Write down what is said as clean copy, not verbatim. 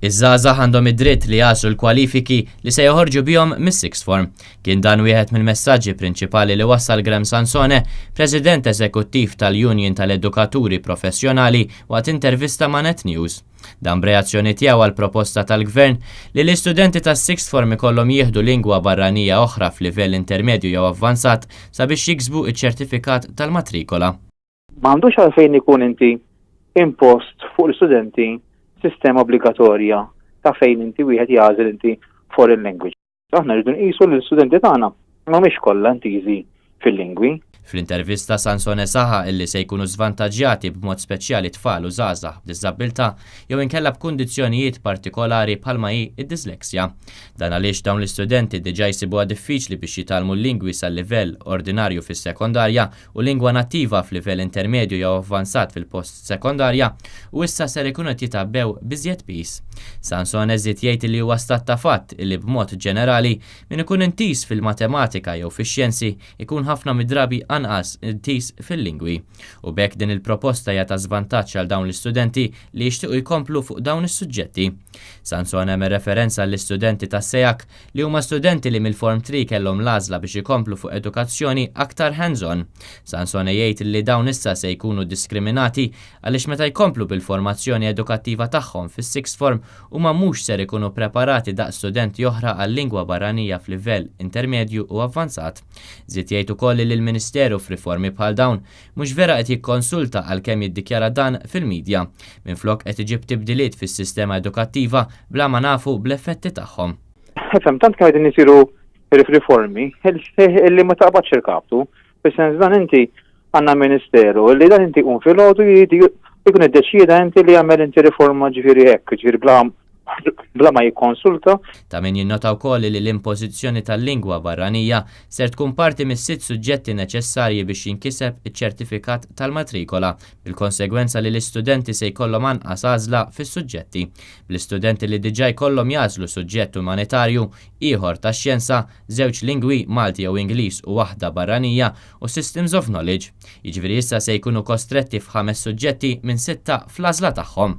Iż-żgħażagħ għandhom id-dritt li jagħżlu l-kwalifiki li se joħorġu bihom mis-sixth form. Kien dan wieħed mill-messaġġi prinċipali li wassal Graham Sansone, President Eżekuttiv tal-Union tal-Edukaturi Professjonali waqt intervista ma' Net News. Dan b'reazzjoni tiegħu għall-proposta tal-Gvern li l-istudenti tas-sixth form ikollhom jieħdu lingwa barranija oħra f'livell intermedju jew avvanzat sabiex jiksbu ċ-ċertifikat tal-matrikola. M'għandux għalfejn ikun inti impost fuq l-istudenti sistema obbligatorja ta' fejn inti wieħed jagħżel inti foreign language. Aħna rridu nqisu li l-istudenti tagħna mhumiex kollha intiżi fil-lingwi. Fl-intervista Sansone saħaq illi se jkunu żvantaġġjati b'mod speċjali tfal u żgħażagħ b'diżabbiltà jew inkella b'kundizzjonijiet partikolari bħalma hi d-dislexja. Dan għaliex dawn l-istudenti diġà jsibuha diffiċli biex jitgħallmu l-lingwi sal-livell ordinarju fis-sekondarja u lingwa nattiva f'livell intermedju jew avvanzat fil-postsekondarja u issa ser ikunu qed jitgħabbew b'iżjed piż. Sansone żied jgħid illi huwa stat ta' fatt illi b'mod ġenerali min ikun intiż fil-matematika jew fix-xjenzi ikun ħafna mid-drabi anqas intiż fil-lingwi. U b'hekk din il-proposta hija ta' żvantaġġ għal dawn l-istudenti li jixtiequ jkomplu fuq dawn is-suġġetti. Sansone għamel referenza għall-istudenti tas-SEAC li huma studenti li mill-Form Three kellhom l-għażla biex ikomplu fuq edukazzjoni aktar hands-on. Sansone jgħid li dawn issa se jkunu diskriminati għaliex meta jkomplu bil-formazzjoni edukattiva tagħhom fis-sixth form huma mhux ser ikunu preparati daqs studenti oħra għal-lingwa barranija f'livell intermedju u avvanzat. Żied jgħid ukoll li l-Ministeru f'riformi bħal dawn mhux vera qed jikkonsulta għalkemm jiddikjara dan fil-media. Minflok qed iġib tibdiliet fis-sistema edukattiva bla ma nafu bl-effetti tagħhom. Ifhem, tant kemm qegħdin isiru riformi illi ma taqbadx irkabtu. Fis-sens dan inti għandna ministeru illi dan inti jqum filgħodu jkun iddeċieda inti li jagħmel inti riforma ġifieri hekk, ġifieri bla bla ma jikkonsulta. Ta' min jinnota wkoll li l-impożizzjoni tal-lingwa barranija ser tkun parti mis-sitt suġġetti neċessarji biex jinkiseb iċ-ċertifikat tal-matrikola, bil-konsegwenza li l-istudenti se jkollhom anqas għażla fis-suġġetti. Bl-istudenti li diġà jkollhom jagħżlu suġġett umanitarju, ieħor tax-xjenza, żewġ lingwi, Malti jew Ingliż u waħda barranija, u Systems of Knowledge. Jiġifieri issa se jkunu kostretti f'ħames suġġetti minn sitta fl-għażla tagħhom.